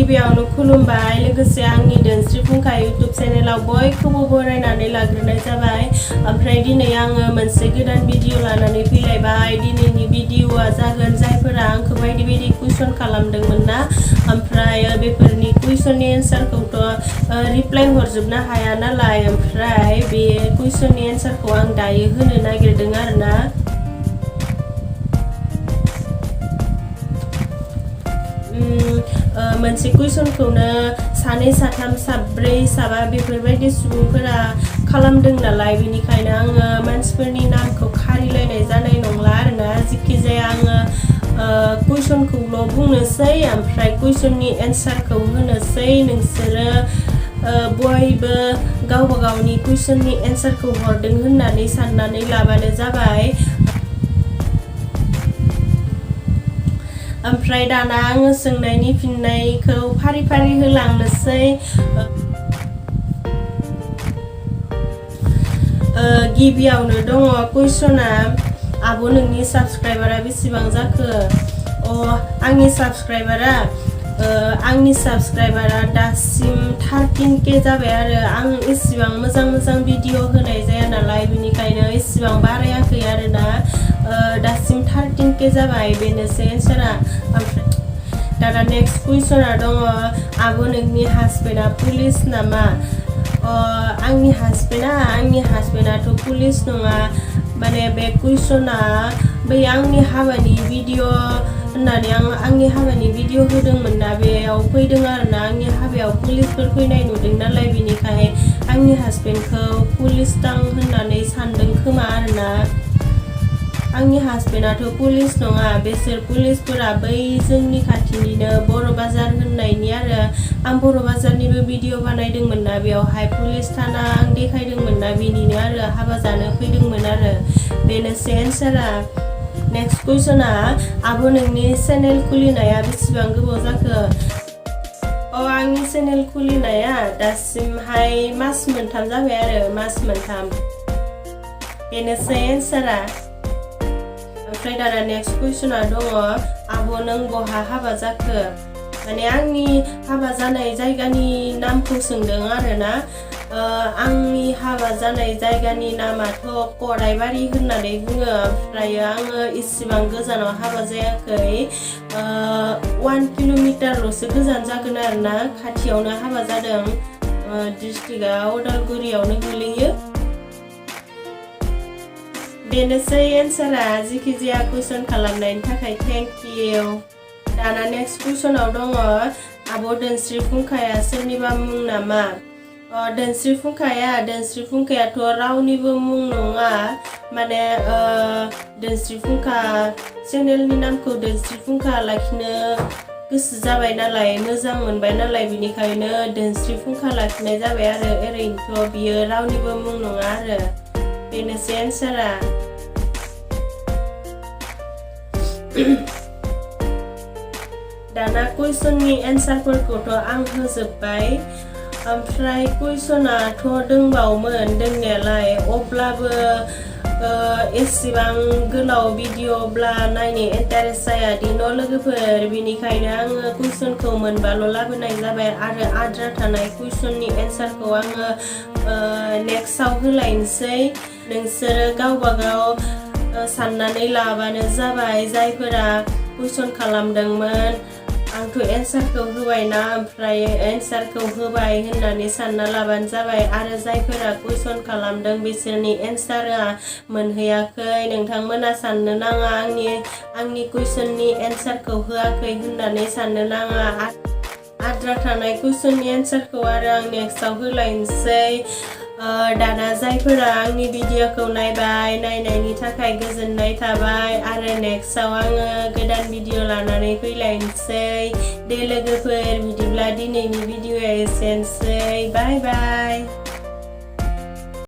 गिबियावनो खुलुमबाय लोगोसे आंनि दोनस्रि फुंखा YouTube चेनेलाव बयखौबो बरायनानै लाग्रोनाय जाबाय। ओमफ्राय दिनै आङो मोनसे गोदान भिडिअ लानानै फैलायबाय। दिनैनि भिडिअआ जागोन जायफोरा आंखौ बायदि बायदि कुइसन खालामदोंमोन ना, ओमफ्राय बेफोरनि कुइसननि एन्सारखौथ' रिप्लाय हरजोबनो हाया नालाय, ओमफ्राय बे कुइसननि एन्सारखौ आं दायो होनो नागिरदों आरोना। मोनसे कुइसनखौनो सानै साथाम साब्रै साबा बेफोरबायदि सुबुंफोरा खालामदों नालाय, बेनिखायनो आङो मानसिफोरनि नामखौ खारिलायनाय जानाय नंला आरोना। जिखि जाया आङो कुइसनखौल' बुंनोसै, ओमफ्राय कुइसननि एन्सारखौ होनोसै। नोंसोरो बयबो गावबा गावनि कुइसननि एन्सारखौ हरदों होननानै साननानै लाबानो जाबाय। ओमफ्राय दाना आङो सोंनायनि फिननायखौ फारि फारि होलांनोसै। गिबियावनो दङ कुइसना, आब' नोंनि साबस्क्राइबारा बेसेबां जाखो? आंनि साबस्क्राइबारा दासिम 13K जाबाय आरो आं इसेबां मोजां भिडिअ होनाय जाया नालाय, बेनिखायनो इसेबां बारायाखै आरोना। दासिम 13K जाबाय, बेनोसै एन्सारा। ओमफ्राय दाना नेक्स्ट कुइसना दङ, आब' नोंनि हासबेन्डआ पुलिस नामा? आंनि हासबेन्डआथ' पुलिस नङा। माने बे कुइसना बै आंनि हाबानि भिडिअ होननानै आंनि हाबानि भिडिअ होदोंमोन ना, बेयाव फैदों आरोना। आंनि हाबायाव पुलिसफोर फैनाय नुदों नालाय, बेनिखाय आंनि हासबेन्डखौ पुलिस दां होननानै सानदों खोमा आरोना। आंनि हासबेन्डआथ' पुलिस नङा। बेसोर पुलिसफोरा बै जोंनि खाथिनिनो बर' बाजार होननायनि आरो। आं बर' बाजारनिबो भिडिअ बानायदोंमोन ना, बेयावहाय पुलिस थाना आं देखायदोंमोन ना, बेनिनो आरो हाबा जानो फैदोंमोन आरो। बेनोसै एन्सारा। नेक्स्ट कुइसना, आब' नोंनि चेनेल खुलिनाया बेसेबां गोबाव जाखो? आंनि चेनेल खुलिनाया दासिमहाय मास मोनथाम जाबाय आरो, मास मोनथाम। बेनोसै एन्सारा। ओमफ्राय दाना नेक्स्ट कुइसना दङ, आब' नों बहा हाबा जाखो? माने आंनि हाबा जानाय जायगानि नामखौ सोंदों आरोना। आंनि हाबा जानाय जायगानि नामाथ' करायबारि होननानै बुङो। ओमफ्राय आङो इसिबां गोजानाव हाबा जायाखै, 1 किल'मिटारल'सो गोजान जागोन आरोना। खाथियावनो हाबा जादों। डिस्ट्रिक्टआ उदालगुरियावनो गोलैयो। बेनोसै एन्सारा। जिखि जाया कुइसन खालामनायनि थाखाय थेंक इउ। दाना नेक्स्ट कुइसनाव दङ, आब' दोनस्रि फुंखाया सोरनिबा मुं नामा? दोनस्रि फुंखायाथ' रावनिबो मुं नङा। माने दोनस्रि फुंखा चेनेलनि नामखौ दोनस्रि फुंखा लाखिनो गोसो जाबाय नालाय, मोजां मोनबाय नालाय, बेनिखायनो दोनस्रि फुंखा लाखिनाय जाबाय आरो। ओरैनोथ' बियो रावनिबो मुं नङा आरो। बेनोसै एन्सारा। दाना कुइसननि एन्सारफोरखौथ' आं होजोब्बाय। ओमफ्राय कुइसनाथ' दंबावोमोन दंनायालाय, अब्लाबो एसेबां गोलाव भिडिअब्ला नायनो इन्टारेस्ट जायादि न' लोगोफोर, बेनिखायनो आङो कुइसनखौ मोनबाल' लाबोनाय जाबाय आरो आद्रा थानाय कुइसननि एन्सारखौ आङो नेक्स्टआव होलायनोसै। नोंसोरो गावबागाव साननानै लाबानो जाबाय। जायफोरा कुइसन खालामदोंमोन, आंथ' एन्सारखौ होबायना, ओमफ्राय एन्सारखौ होबाय होननानै सानना लाबानो जाबाय। आरो जायफोरा कुइसन खालामदों बिसोरनि एन्सारा मोनहैयाखै, नोंथांमोना साननो नाङा आंनि कुइसननि एन्सारखौ होआखै होननानै साननो नाङा। आद्रा थानाय कुइसननि एन्सारखौ आरो आं नेक्स्टआव होलायनोसै। दाना जायफोरा आंनि भिडिअखौ नायबाय, नायनायनि थाखाय गोजोननाय थाबाय। आरो नेक्स्टआव आङो गोदान भिडिअ लानानै फैलायनोसै। दे लोगोफोर, बिदिब्ला दिनैनि भिडिअआ एसेनोसै। बाय बाय।